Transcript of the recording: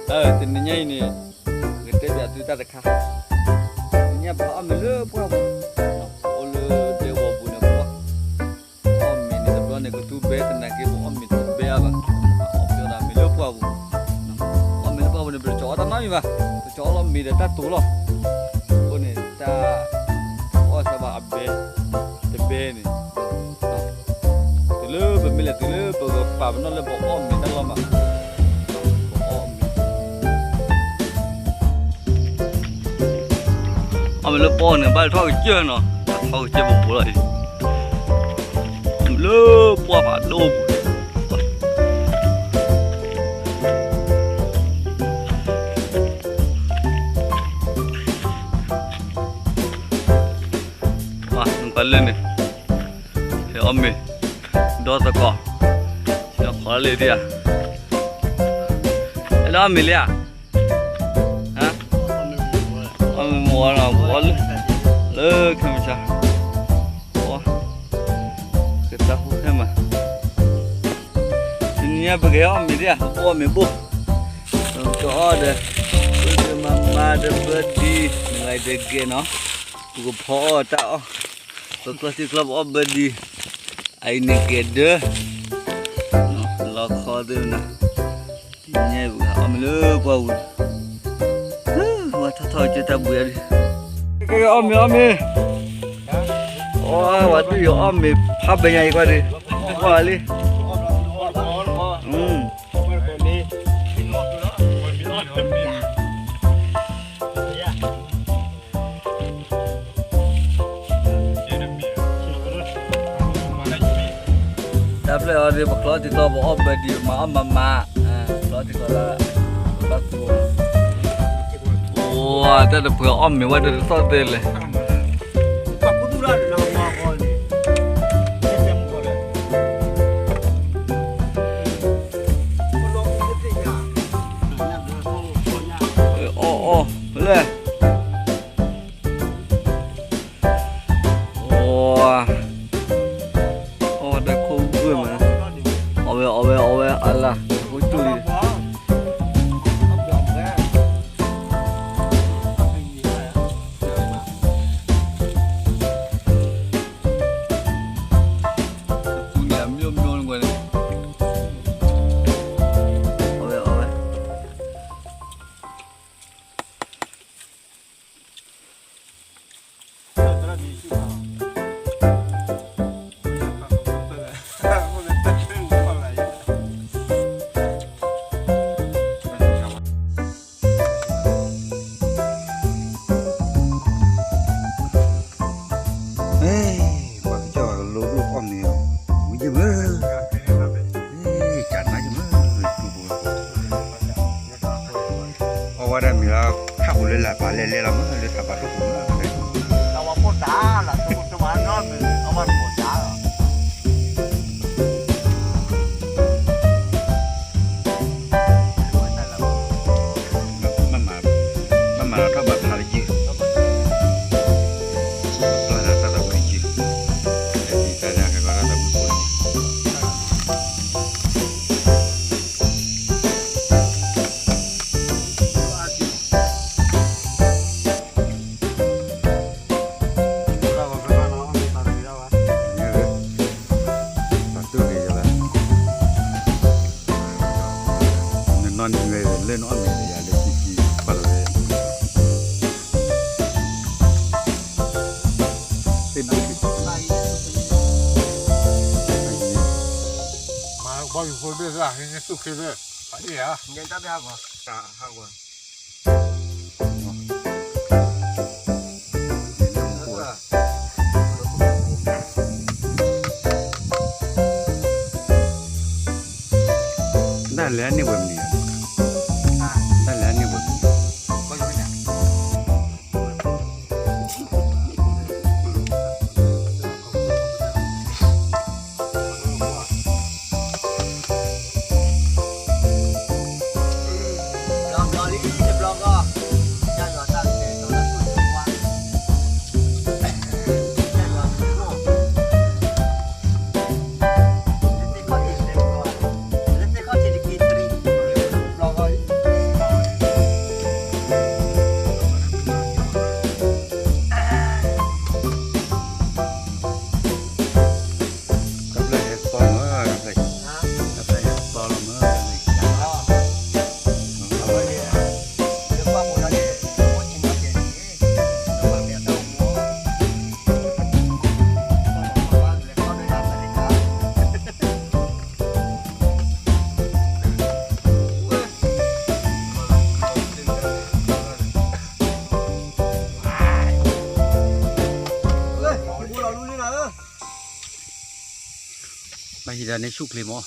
တနံၤညါအံၤန့ၣ် ကတဲဘၣ်သုတၢ်တခါ, တနံၤညါပှၤအီၣ်မ့ၤလၢပှၢ်ပူၤ, ပအိၣ်လၢဒဲကဝီၤပူၤန့ၣ် ပှၤ ပအီၣ်မ့ၤန့ၣ်တဘျီန့ၣ် ကသူဘဲသနာ်က့ ပအီၣ်မ့ၤတဘဲအါဘၣ်, အီၣ်မ့ၤလၢပှၢ်ပူၤ, အီၣ်မ့ၤလၢပှၢ်ပူၤန့ၣ် ပတကၠီအီၣ်တၢ်နီတမံၤဘၣ်, ပကၠီအီၣ်လီၤမ့ၤဒီးတၢ်တိၤလီၤ, အဃိန့ၣ် တၢ်အီၣ်စၢၤဘၣ်အဘဲ တဘဲန့ၣ် တုၤလၢပမ့ၢ်လဲၤတုၤလၢပကပာ်ပနီၣ်လၢပအီၣ်မ့ၤတၢ်လီၢ်မး, ပအီၣ်မ့ၤ အီၣ်မ့ၤလၢပှၢ်န့ၣ် ဘၣ်ထီၣ်ကစၢၢ်နီၤ, ထီၣ်ကစၢၢ်ပပူၤလီၤအံၤ, လၢပှၢ်ဖးဒိၣ်ပူၤ ပှၤလၢန့ၣ် ဟဲအီၣ်မ့ၤ ဒီသကိး ဒီခိးလၢဒံးဧါ, ဟဲလၢအီၣ်မ့ၤလံဧါ, အီၣ်မ့ၤမ့ၢ်ဝဲနီၤ ပအီၣ်လၢ လၢခဲမုၢ်ဆါ ပအီၣ် ကတၢ်ဟူးခဲမး, တနံၤညါပကဟဲအီၣ်မ့ၤဒံးဧါ, ပအီၣ်မ့ၤဘိၣ်, ပကအီၣ်ဒီး ပကမၤမၤဒီးဘၢဒံ နဂၤတကဲနီၤ, ပကဖီအီၣ်တၢ်အီၣ်, ပကျီထံကျီပအီၣ်ဘၢဒံ, အအံၤန့ၣ်ကဲဒၢ လီခီသ့ၣ်မနၤ, တနံၤညါပကအီၣ်မ့ၤလၢပှၢ်ပူၤ, ဝဲထီၣ်ထီၣ်က့ၤတၢ်ဘှံးအါဒံး, ကဲအီၣ်မ့ၤအီၣ်မ့ၤ, အီၣ်ဝဲဒုးယအီၣ်မ့ၤဖးဘဲညါအံၤကွၢ်ဒံး, ကွၢ်လံ တၢ်ဖျၢၣ်အီၤဒ်ပကျီထံကျီပအီၣ်ဘၢဒံးမၤအီၣ်မၤမၤ, ကျီထံကျီလၢ ဘၣ်သူ, အိၣ်တၢ်တပှဲၤအီၣ်မ့ၤဝဲတသီၣ်သဲလဲၣ် အီၣ်အီၣ်လဲၣ် အီၣ်ဝဲတၢ်ခိၣ်ဂုၢ်မး, အီၣ်ဝဲအီၣ်ဝဲအီၣ်ဝဲအါလၢ်, အခိၣ်ကၠူၣ်လံ, အီၣ်ဝဲအီၣ်ဝဲ ပှၤကစၢ်ကလိဒိၣ်အီၣ်မ့ၤ, ဝံၤယမ့ၢ်, ကနါယမ့ၢ်, အီၣ်ဝဲဒၣ်မ့ၤလၢ ခၣ်ပူၤလၢလၢ်ပာ်လဲၣ်လဲၣ်လီၤမ့ၢ် လၢထးပာ်ဒိၣ်ပူၤမ့ၢ်, မ့ၢ်မၤထီၣ်ဘၣ်ဖးတယုၢ်, ပျၢ်နၤတၢ်သးဝံၣ်တယုၢ်, တၢ်သးဝံၣ်ဖိ နနီၢ်နံၤဝဲလၢနအီၣ်မ့ၤယၤလၢခံခံပာ်လီၤဝဲ ဘီယူၤဖိဘ့ၣ်သၣ်ဟံးန့ၢ်သူၣ်ခ့ဘ့ၣ်, အ့ၣ်ဧါ, တၢ်လဲၤန့ၢ်ဝဲမနုၤ, တၢ်လဲၤန့ၢ်ဝဲမနုၤ လၢသ့ၣ်ခီၣ်ထံးတက့ၢ်တရံး, ယၤန့ၣ်ဆူၣ်ချ့မး,